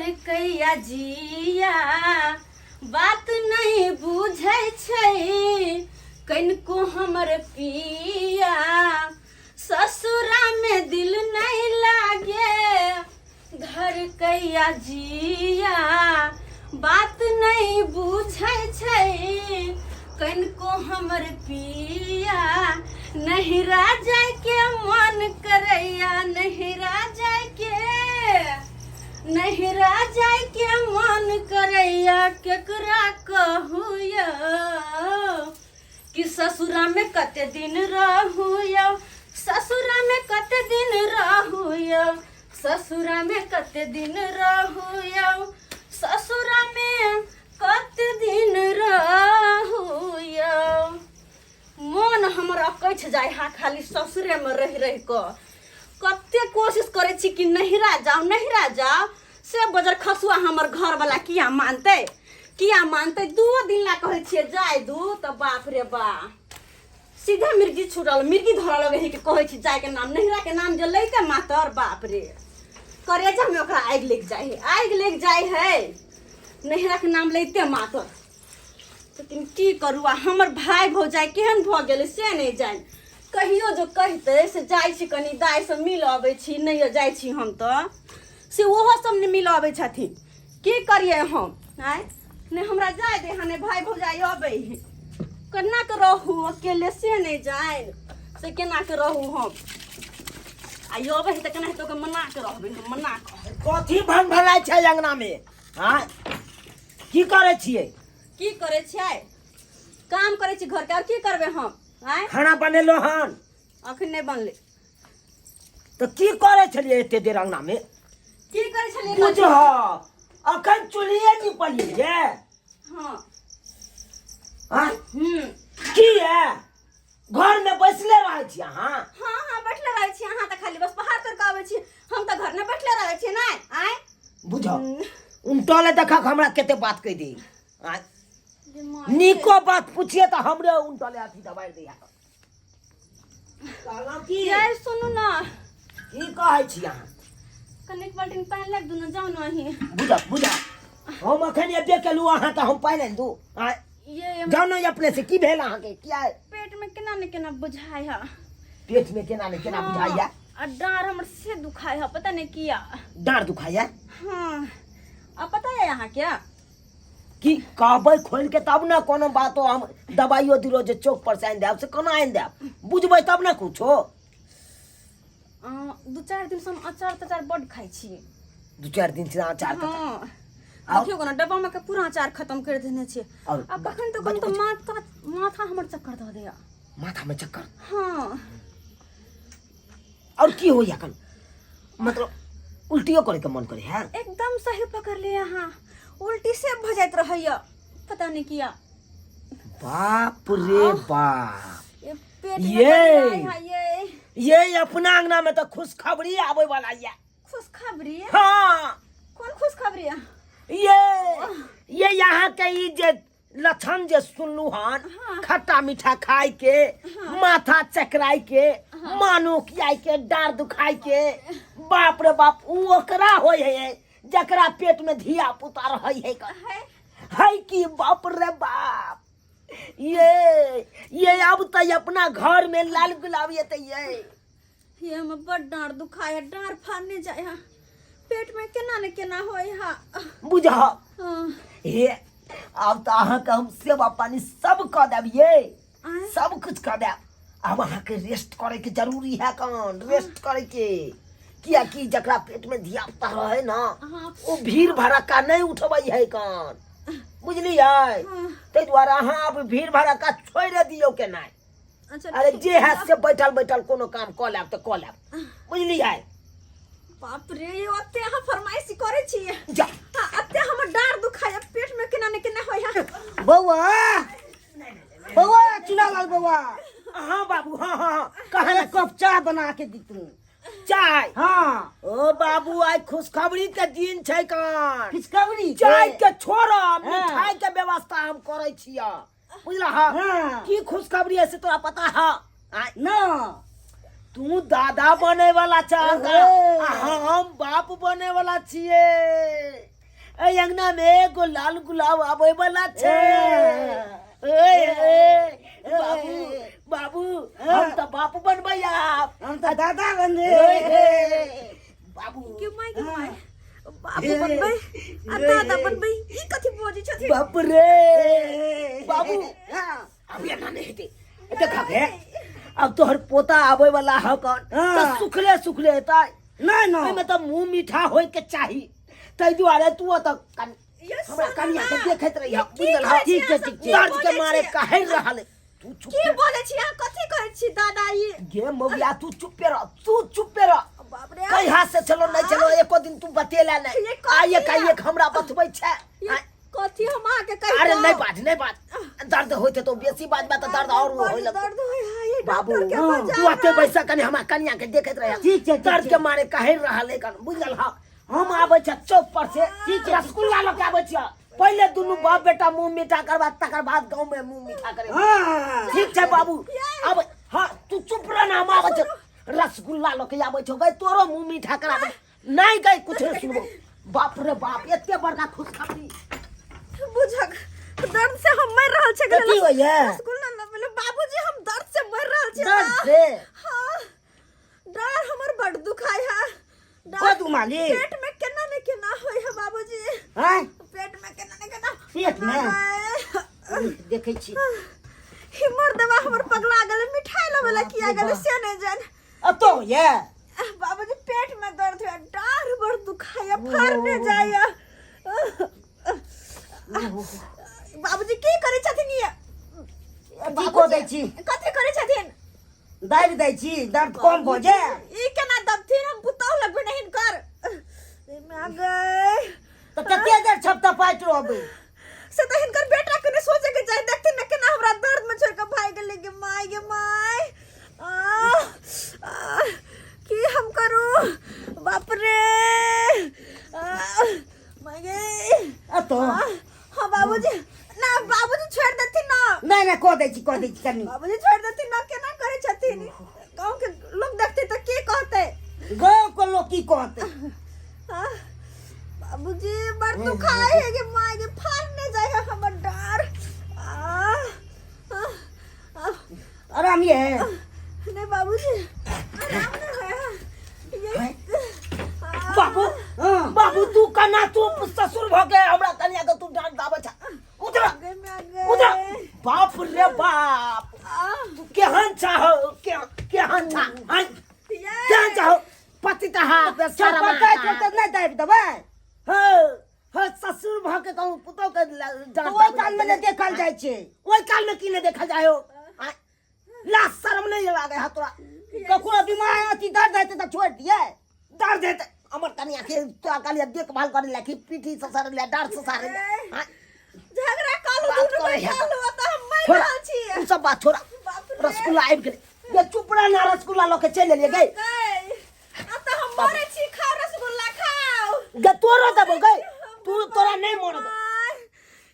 घर कैया जिया बात नहीं बुझै छै कनिको हमर पिया ससुरा में दिल नहीं लागे घर कैया जिया बात नहीं बुझै छै कनिको हमर पिया नहिरा जायके मन करैया नहिरा जायके नहिरा जायके मन करैया केकरा कहू यौ कि ससुरा में कते दिन रहू यौ ससुरा में कते दिन रहू यौ ससुरा में कते दिन रहू यौ ससुरा में कते दिन रहू यौ मन हमर अकैछ जाय हा खाली ससुरे में रहि रहि कऽ कते कोशिश करै छी कि नहिरा जाओ नहिरा जाओ से बजर खसुआ हमर घरवाला किया मानतै किया मानतै दूओ दिन ला कहै छियै जाय दू तऽ बाप रे बा सीधे मिर्गी छूटल मिर्गी धरऽ लगै है कि कहै छी जायके नाम नहिरा के नाम जे लैते मातर बाप रे करेजा में ओकरा आगि लागि जाइ है आगि लागि जाइ है नहिरा के नाम लैते मातर लेकिन की करू आ हमर भाय भौजाइ केहन भऽ गेलै से नहि जानि कहियो जो कहितै से जाइ छी कनि दाइसँ मिल अबै छी नहि जाइ छी हम तऽ से ओहो सब नहि मिल अबै छथिन की करियै हम आँय नहि हमरा जाय दे नहि भाय भौजाइ अबै है केना के रहू अकेले से नहि जानि से केना के रहू हम आ अबै है तऽ केना हेतै ओकरा मना के रहबै हम मना के कथी भन भनाइ छै अंगना में आँय की करै छियै की करै छियै काम करै छी घरके आओर की करबै हम आँय खाना बनेलो हन अखन नहि बनलै तऽ की करै छलियै एते देर अंगना में की करै छलियै बुझ अखन चूल्हिए निपलियै हँ आँय हूँ की है घर में बैसले रहै छी अहाँ हँ हँ बैठले रहै छी अहाँ तऽ खाली बस पहाड़ तर के अबै छी हम तऽ घर मे बैठले रहै छी नहि आँय बुझ उनटले देखक हमरा कते बात कहि दी आँय नीको बात पूछिए तऽ हमरे उनटले अथी दबाइ दिया कहलहुँ की यार सुनू ना की कहै छी अहाँ कनिक बाल्टीन पानि लाग दू ने जाउ ने अहीं बुझ बुझ हम अखन एबे केलहुँ अहाँ तऽ हम पानि आनि दू आँय ये जाउ ने अपने से की भेल अहाँके किया पेट में केना ने केना बुझाय है पेट में केना ने केना बुझाइया आ डाँर हमर से दुखाय है पता नहीं किया डाँर दुखाइया हाँ आ पता है अहाँ क्या की कहबै खोलि के तब ने कोनो बातो हम दबाइयो दिलो जे चौक पर से आनि देब से केना आनि देब बुझबै तब ने कुछो दू चारि दिन से हम अचार तचार बड्ड खाइ छी दू चारि दिन से अचार तचार हाँ आओर? देखियौ कोना डब्बा में के पूरा अचार खत्म कर देने छियै आओर आ कखन तऽ कखन तऽ माथा माथा हमर चक्कर दऽ दैया माथा में चक्कर हाँ और की होइया कन मतलब उल्टियो करे के मन करे है एकदम सही पकड़ लिए अहाँ उल्टी से भऽ जाइत रहैया पता नहीं किया बाप रे बाप ये पेट में ये। दर्द है, ये ये अपना अंगना में तो खुशखबरी आवे वाला ये खुशखबरी हाँ कौन खुशखबरी है ये यहाँ के ई जे लक्षण जे सुनलू हन हाँ। खट्टा मीठा खाय के माथा चकराय के मानो कियाय के डार दुखाय के बाप रे बाप ऊ ओकरा होय है जकरा पेट में धिया पुता रहै है है है कि बाप रे बाप ये अब तो अपना घर में लाल गुलाब ये तो ये ये हम बड़ डाँड़ दुखाय है डाँड़ फाड़ने जाय है पेट में केना ने केना होय है बुझ हाँ, हे आब तऽ अहाँके हम सेवा पानी सब कऽ देब ये आँय? सब कुछ कऽ देब आब अहाँके रेस्ट करैके जरूरी है कन रेस्ट करैके कियाकि जकरा पेट में धिया पुता रहे ना हाँ। ओ भीड़ भड़क्का नहीं उठबै है कन बुझलियै हाँ। ताहि दुआरे अहाँ आब भीड़ भड़क्का छोड़ि दियौ केनाइ अच्छा अरे ठीक जे है बा। से बैठल बैठल कोनो काम कऽ लेब तऽ कऽ लेब बुझलियै बाप रे ये ओते अहाँ फरमाइश करै छियै जा हाँ, अते हमर डाँड़ दुखाय पेट में केना ने केना होय है बौआ बौआ चुनालाल बौआ हाँ बाबू हाँ हाँ हाँ कहे एक कप चाय बना के दी तू चाय हाँ ओ बाबू आइ खुशखबरी के दिन छै कान खुशखबरी चाय के छोड़ हाँ। मिठाई के व्यवस्था हम करै छियै बुझला हाँ हाँ। की खुशखबरी है से तोरा पता है आँय, ना तू दादा बने वाला छ ओहो। आ हम बाप बने वाला छियै एहि अंगना में एगो लाल गुलाब आबै वाला छै। ए ए बाबू, बाबू, हम तऽ बाप बनबै आब। हम तऽ दादा बनबै। ए, बाबू। के my, के my, बाबू बनबै आ दादा बनबै, ई कथी बजै छथिन? बाप रे बाबू। हाँ। अब एना नहि हेतै। देखा हे, अब तोहर पोता आबै वाला ह कन हाँ। तऽ सुखले सुखले हेतै? नहि न। एहिमे तऽ मुँह मीठा होय के चाही, ताहि दुआरे तू ओतऽ ये हमरा सुनू कनिया के ना। देखैत रहिह, ये की बुझल? कहै छी ठीक छै, अहाँ सब? ठीक की छै। दर्द के बजै मारे छियै? कहि रहल है। तू चुप की बोलै छी अहाँ? कथी कहै छी दादा ई? गे मौगिया, तू चुप्पे रह, तू चुप्पे रह। बाप रे। कहिया से चलो नहि चलो, एको दिन तू बतेला नहि। ये कथी आ एक है? एक हमरा बतबै छै। ये कथी हम अहाँके कहि? अरे नहि बाज, नहि बाज। दर्द होइत तो बेसी बाजबा तऽ दर्द और होय लगतौ। दर्द होय है ये। बाबू, डॉक्टर के बजाउ तू अते ना। बैसा, कनि हमरा कनिया के देखैत रह। ठीक छै, ठीक दर्द छै। के मारे कहि रहल है कन, बुझल? हा, हम आबै छ चौक पर से, ठीक छै, रसगुल्ला लऽ के आबै छियै। पहिले दुनू बाप बेटा मुंह मीठा करबा, तकर बाद गाँव में मुंह मीठा करे। हाँ। ठीक छै बाबू, अब हाँ, तू चुप रह ना। हम आबै छ, रसगुल्ला लऽ के आबै छौ। गई, तोरो मुंह मीठा कराबै नहीं गई, कुछ नहीं सुनबो। बाप रे बाप, एते बड़का खुशखबरी। बुझक दर्द से हम मर रहल छी। कथी होइए? रसगुल्ला लबले बाबूजी, हम दर्द से मर रहल छी। दर्द से? हाँ, डर हमर बड़ दुखाय है। कऽ दू मालिक। पेट में केना ने केना होय है बाबूजी। आँय? पेट में केना ने केना। पेट में? देखै छी। हिमर दवा हमर पगला गेलै, मिठाई लबेला किया गेलै से नहीं जान। अतो होइए? बाबूजी, पेट में दर्द है, डाढ़ बड़ दुखाय, फाड़ने जाय। बाबूजी, की करै छथिन ये? की कऽ दै छी? कथी करै छथिन? दाबि दै छी, दर्द कम भऽ जाय। ई केना दबथिन? हम पुतौह लगबै नहीं हिनकर। गए तऽ कते देर छपतपाइत रहबै? से तऽ हिनकर बेटा के नहि सोचे के चाही। देखथिन ने केना हमरा दर्द में छोड़ के भागि गेलै। गे my, गे my, आ, आ, की हम करू? बाप रे, आ, my गे। अतो? आ, हाँ बाबूजी, ना बाबूजी, छोड़ देथिन ना। नहि नहि, कऽ दै छी, कऽ दै छी कनि। बाबूजी, छोड़ देथिन ना। केना करै छथिन? गाँव के लोग देखते तऽ की कहतै? गाँव के लोग की कहतै? हाँ, बाबूजी, बड़ दुखाय है। गे my गे, फाड़ नहीं जाय है हमर डार। आ, आ, आ, आराम ये? नहीं बाबूजी, आराम नहीं है ये। आ, बाबू। हाँ। बाबू, तू कना, तू ससुर भ के हमरा कनिया के तू डांट दाबै छ? उधर। गे my गे। उधर। बाप रे बाप। आ, तू केहन चाह, केहन छा, हैं? ये। केहन चाहो पति तहा? छपतपाइत रहतै तऽ नहि दाबि देबै? हाँ हाँ, ससुर भ के कहूँ पुतोह के तऽ डांट ओहि कालमे नहि देखल जाइ छै। ओहि काल में की नहीं देखल जाय हो? आँय? ला शर्म नहीं लागे है तोरा? ककरो बीमार अथी दर्द हेतै तऽ छोड़ि दियै? दर्द हेतै हमर कनिया के, तोरा कहलियै देखभाल करे ला कि पीठी ससारे ला, डाँट ससारे ला? आँय? झगड़ा कालू बात दुनू करै है। कालू तऽ हम मरि छोड़ा, रहल छी। उ सब बात छोड़ा। बाप रे। रसगुल्ला आबि गेलै। ये चुप रह ना, रसगुल्ला लऽ के चलि एलियै गई। गई, अब तऽ हम मरै छी। खाओ रसगुल्ला, खाओ। गे, तोरो देबो गई, तू तोरा नहीं मरब। आय,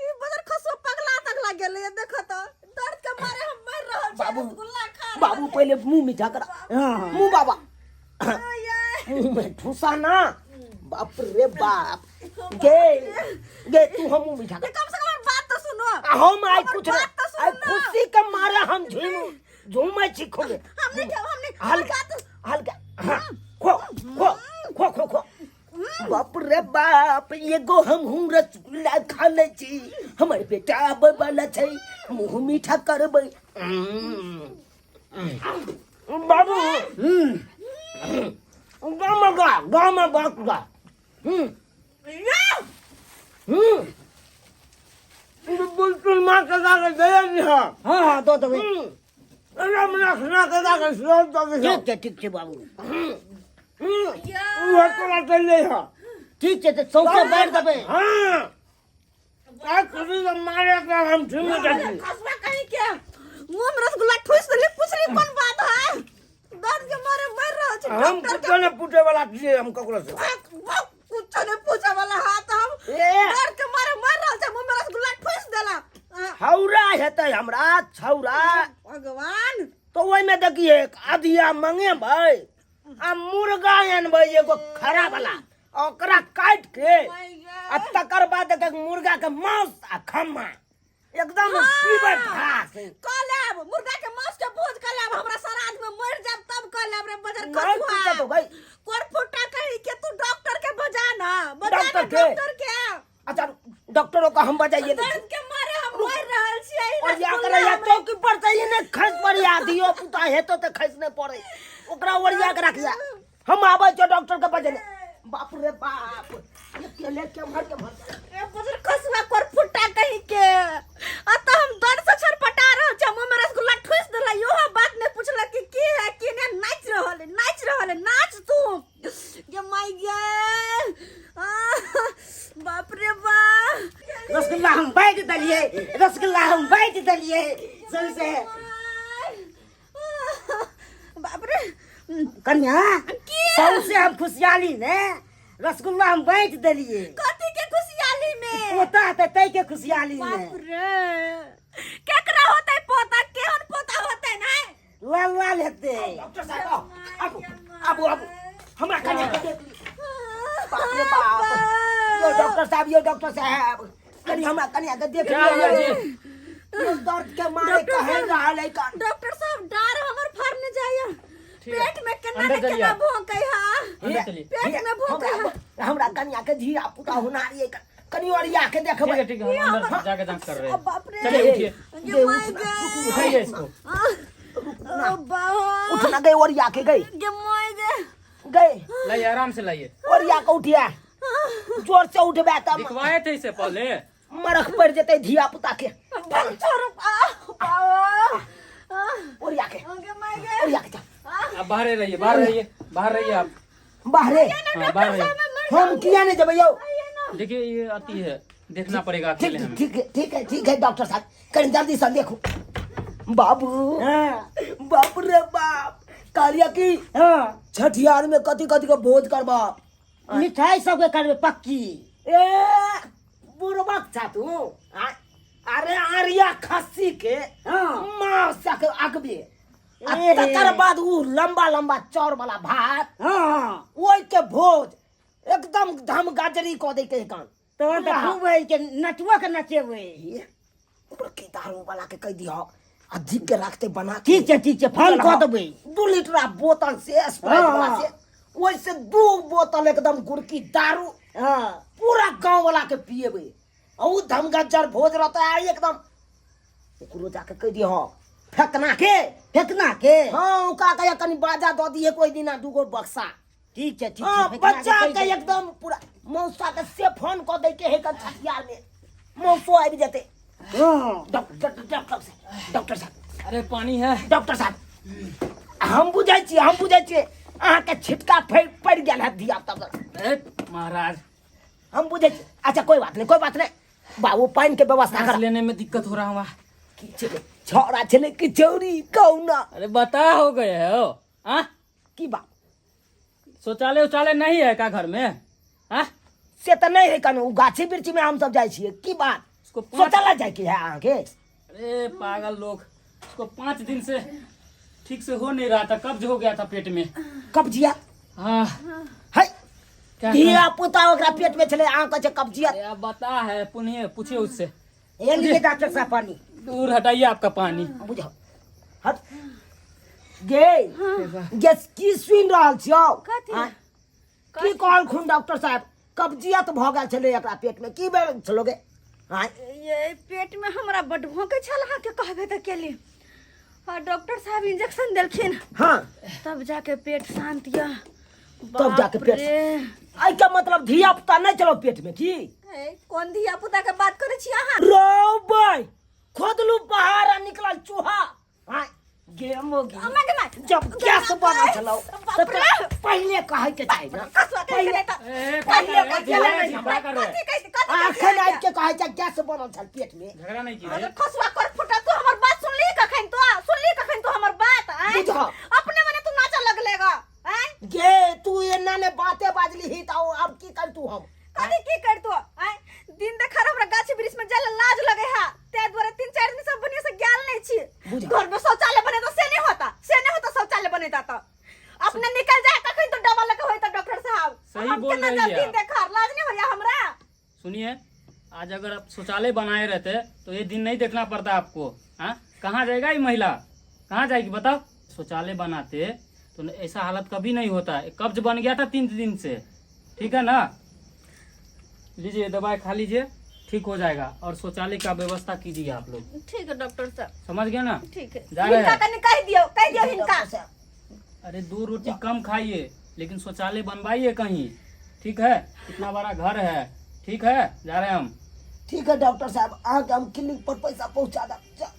ई बदर खसो पगला तगला गेलै। देखो तऽ दर्द के मारे हम मर रहल छी। बाबू, रसगुल्ला खा। बाबू, पहिले मुंह मीठा करा। हाँ। मुंह बाबा आय, आय। मुंह में ठूसा ना। बाप रे बाप, गे गे, तू हम मुंह मीठा ये कर। कम से कम हमर बात तो सुनो। आ हम आइ हमर कुछ बात नहीं तो सुनू आइ ना। खुशी के मारे हम झूम झूमै छी खूबे। हम नहीं खाओ, हम नहीं। हमर हल्का बात हल्का, हाँ, खो खो खो खो खो। बाप रे बाप, एगो हम हूँ रसगुल्ला खा लै छी, हमर बेटा आबै वाला छै, मुँह मीठा करबै। बाबू, गाँव में गा, गाँव में बात गा। या! बुलबुल माँ के दागे दे दिहा। हाँ हाँ, दऽ देबै। राम रखना के दागे सेहो दऽ दिहा। ठीक छै, ठीक छै बाबू। या! उहो तोरा चलि जइहा। ठीक छै, तऽ सौंसे बाँटि देबै। हाँ, आज खुशी से मारे के हम झूम जाइ छी। खसवा कहीं के, मुंह में रसगुल्ला ठूस देली। पूछली कोन बात है? दर्द के मारे मर रहल छी। हम डॉक्टर कुछो नहि पूछे वाला छियै, हम ककरो से के कुछो नहीं पूछे वाला हाथ। हम ए। दर्द के मारे मर रहल छी, मुंह में रसगुल्ला ठूस देला। छौरा हेतै हमरा, छौरा। भगवान। तऽ ओहिमे देखिए, अधिया मंगेबै आ मुर्गा अनबै एगो खड़ा वाला। ओकरा काटि के आ तकर बाद एक मुर्गा के मांस आ खम्मा एकदम पीबै भास। कऽ लेब मुर्गा के मांस के भोज कऽ लेब, हमरा श्राद्ध में मर जाब तब कऽ लेब रे बजर नहीं कछुआ। दिक्कत हो गई। कोर फुटा कही के तू डॉक्टर के बजा ना, बजा ना डॉक्टर के? डॉक्टर के। अच्छा डॉक्टरों का हम बजाइए नहीं। दर्द के मारे हम मर रहल छियै। और या करे या चौकी पर से ने खस पड़ी आ दियो पुता हे तो खस नहीं पड़े, ओकरा ओरिया के रखिया। हम आबै छो डॉक्टर के बजेने। बाप रे बाप, ये केले के मर के मर। ए बुजुर्ग खसुआ कोर फुटा कही के आ त हम दर्द से छटपटा रहल छी, मुंह में रसगुल्ला ठुस देला, इहो बात नहीं पूछला कि की है की नहीं। नाच रहल है, नाच रहल है, नाच तू गे माय गे। बाप रे बाप, रसगुल्ला हम बांटि देलियै, रसगुल्ला हम बांटि देलियै सौंसे। बाप रे कन्या की? सौंसे हम खुशहाली ने रसगुल्ला हम बांटि देलियै। कथी के खुशहाली में? पोता हेतै तै के खुशहाली में। बाप रे, केकरा होतै पोता? केहन पोता होतै? नै लाल लाल हेतै। डॉक्टर साहब आउ, आबू आबू आबू, हमरा कन्या के देख ली। बाप रे बाप, यो डॉक्टर साहब, यो डॉक्टर साहब, कनी हमरा कन्या के देख क्या हुआ लियौ। जी? यो दर्द के मारे डॉक्टर कहे साहब। रहल है कान। डॉक्टर साहब डार हमर फरने जाय, ठीक है। पेट में केना अंदर ने चलिए केना आप। भोंकै हा, अंदर चलिए। पेट में भोंकै हा। हमरा कन्या के धिया पुता होनारी है, कनी ओरिया के ठीक देखबै। है ठीक है, हम अंदर जाके जांच कर रहे ओ हैं। बाप रे, चलिए उठिए, गे my गे। उठाइए इसको। ओ बाबा, उठना गई, ओरिया के गई, गे my गे। गई। लाइए, आराम से लाइए। ओरिया के उठिया, जोर से उठबे तब। दिखवाए थे इससे पहले? मरख पड़ जेतै धिया पुता के। छोड़ो, आ बाबा, ओरिया के, गे my गे। ओरिया के जा। आप बाहर रहिए, बाहर रहिए, बाहर रहिए आप। बाहरे? हाँ, बाहर रहिए। हम किया नहीं जबै यौ? देखिए ये आती है, देखना पड़ेगा ठीक अकेले हमें। ठीक है, ठीक है, ठीक है डॉक्टर साहब, कहीं जल्दी से देखो बाबू। हाँ। बाप रे बाप, कालिया की हाँ। छठियार में कथी कथी के भोज करबा? मिठाई सबके करबै पक्की। ए बुढ़बक छा तू? अरे आरिया खस्सी के हाँ। मांस के अगबे आ ए। तकर बाद उ लंबा लंबा चाउर वाला भात, हाँ। ओहि के भोज एकदम धम गाजरी कऽ दै के कान। तहन तऽ खूब है के नचुआ के नचेबै। ये ओकरा के दारू वाला के कहि दिह आ जीप के रखते बना के। ठीक छै, ठीक छै, फोन कऽ देबै। 2 लीटर बोतल से स्प्राइट हाँ। वाला से, ओहि से 2 बोतल एकदम गुड़की दारू हाँ। पूरा गांव वाला के पिएबै आ उ धमगज्जर भोज रहतै आ एकदम। ओकरो जाके कहि दिह फेकना के। फेकना के? हाँ, ओकरा कहिया कनी बाजा दऽ दिहे कोई दिना 2 गो बक्सा। ठीक छै, ठीक छै। हाँ, फेकना के बच्चा कहि के देबै। एकदम पूरा मौसा के से फोन कऽ दै के हे छठियार में मौसो आबि जेतै। हाँ। डॉक्टर, डॉक्टर साहब, डॉक्टर साहब। अरे पानी है। डॉक्टर साहब, हम बुझै छियै, हम बुझै छियै अहाँके छिटका पड़ि गेल है धिया पुता। ए, महाराज, हम बुझै छियै। अच्छा कोई बात नहीं, कोई बात नहीं बाबू, पानि के व्यवस्था सांस कर। लेने में दिक्कत हो रहा हुआ। की छलै छौड़ा छलै कि छौरी कहू ना? अरे बता हो गए हो आ? की बात? शौचालय उचालय नहीं है का घर में? आ? से तऽ नहि है कनो, गाछी वृक्षी में हम सब जाइ छियै। की बात? उसको पाँच शौचालय जाय के है अहाँके? अरे पागल लोग, उसको 5 दिन से ठीक से हो नहीं रहा था, कब्ज हो गया था पेट में। कब्जिया? हाँ। है क्या? धिया पुता ओकरा पेट में छलै, अहाँ कहै छै कब्जिया। अरे अब बता है, पुण्य पूछिए उससे। ये लीजिए डॉक्टर साहब पानी। दूर हटाइए आपका पानी। बुझाओ हट गे गे, की सुनि रहल छियौ? कथी? आँय? की कहलखुन डॉक्टर साहब? कब्जियत भऽ गेल छलै एकरा पेट में, की भेल छलो गे? आँय? ये पेट में हमरा बड भोंकै छल, अहाँके कहबे तऽ केली आ डॉक्टर साहब इंजेक्शन देलखिन। हाँ। तब जाके पेट शांत यऽ। तब जाके पेट बाप रे। एहि के मतलब धिया पुता नहि चलो पेट में की? ए, कोन धिया पुता के बात करै छी अहाँ? रौ बै, खोदलू पहाड़ आ निकलल चूहा। आँय, गे मोगी। अम्मा के माय। जब गैस बनल छलौ बाप तऽ रे। पहिले कहै के चाही ना। कसुआ के पहिले नहीं तऽ ए, पहिले क्या कर कथी रहे लए हैं? क्या कर रहे हैं? कथी कहै कथी आ अखन आबि के कहै छै गैस बनल छल पेट में। झगड़ा नहीं कीजिए। अगर खसुआ कर फुटा, तू हमर बात सुनली कखन? तू सुनली कखन तू हमर बात? आँय? बुझा। अपने मने तू नाचऽ लगलेगा आँय? गे तू एना ने बाते बाजली ही तऽ अब की कर तू हम? कथी की कर तू आँय? दिन देखार हमरा गाछ वृक्ष में जाय लाज लगे हा, ते दुआरे 3-4 दिन से बढ़िया से गेल नहीं छी। बुझा। घर में शौचालय बने तो से नहीं होता, से नहीं होता शौचालय बने तो अपने निकल जाए तखन तो डबल लगे होता डॉक्टर साहब। सही हम बोल केना रही है जल्दी आप? देखा लाज नहीं होया हमरा। सुनिए, आज अगर आप शौचालय बनाए रहते तो ये दिन नहीं देखना पड़ता आपको। हाँ, कहाँ जाएगा ये महिला, कहाँ जाएगी बताओ? शौचालय बनाते तो ऐसा हालत कभी नहीं होता। कब्ज बन गया था 3 दिन से, ठीक है ना? लीजिए, दवाई खा लीजिए, ठीक हो जाएगा। और शौचालय का व्यवस्था कीजिए आप लोग। ठीक है डॉक्टर साहब। समझ गए ना? ठीक है। जा रहे हिनका हैं। कनि कहि दियौ, कहि दियौ हिनका। डॉक्टर साहब। अरे, दो रोटी कम खाइए, लेकिन शौचालय बनवाइए कहीं, ठीक है? इतना बड़ा घर है। ठीक है, जा रहे हैं हम। ठीक है डॉक्टर साहब, अहाँके हम क्लिनिक पर पैसा पहुँचा देब। जा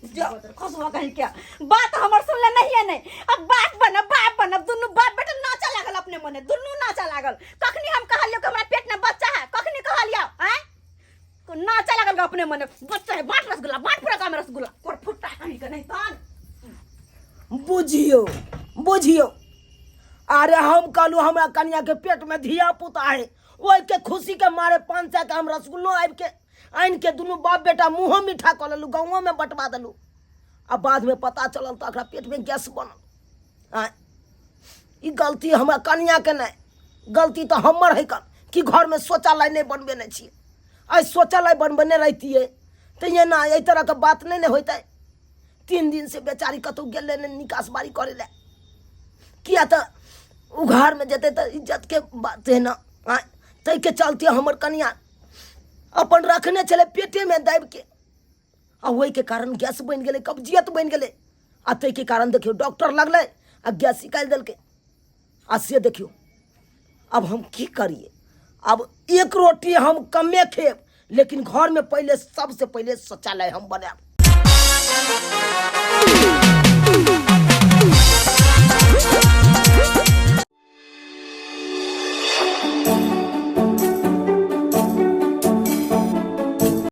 जा। खुशबा कहीं क्या बात हमर सुनले नहीं है? नहीं, अब बाप बनब, बाप बनब। दुनू बाप बेटा नाचा लागल अपने मने, दुनू नाचा लागल। कखनी हम कहलियो कि हमरा पेट में बच्चा है? कखनी कहलियो? आँय, नाचा लागल अपने मने, बच्चा है। बांट रसगुल्ला, बांट पूरा गाँव में रसगुल्ला। कोर फुट्टा कहीं के नहीं तहन। बुझियो, बुझियो, अरे हम कहलू हमरा कनिया के पेट में धिया पुता है, ओहि के खुशी के मारे 500 के हम रसगुल्लो आबि के आनि के दुनू बाप बेटा मुँहो मीठा कऽ लेलू, गाँवो में बँटवा देलू। आ बाद में पता चलल तऽ एकरा पेट में गैस बनल। आँय, ई गलती हमरा कनिया के नहि, गलती तऽ हमर है कन कि घर में शौचालय नहि बनबेने छियै। आइ शौचालय बनबेने रहितियै तऽ एना एहि तरहके बात नहि ने होइतै। 3 दिन से बेचारी कतहु गेलै नहि निकास बारी करै लए, किया तऽ उघारमे जेतै तऽ इज्जतके बात है ने। आँय, ताहिके चलते हमर कनिया अपन रखने छलै पेटेमे दाबिके, आ ओहिके कारण गैस बनि गेलै, कब्जियत बनि गेलै। आ ताहिके कारण देखियौ, डॉक्टर लगलै आ गैस निकालि देलकै। आ से देखियौ, अब हम की करिए? अब एक रोटी हम कमे खेब, लेकिन घरमे पहिले, सबसे पहिले शौचालय हम बनायब।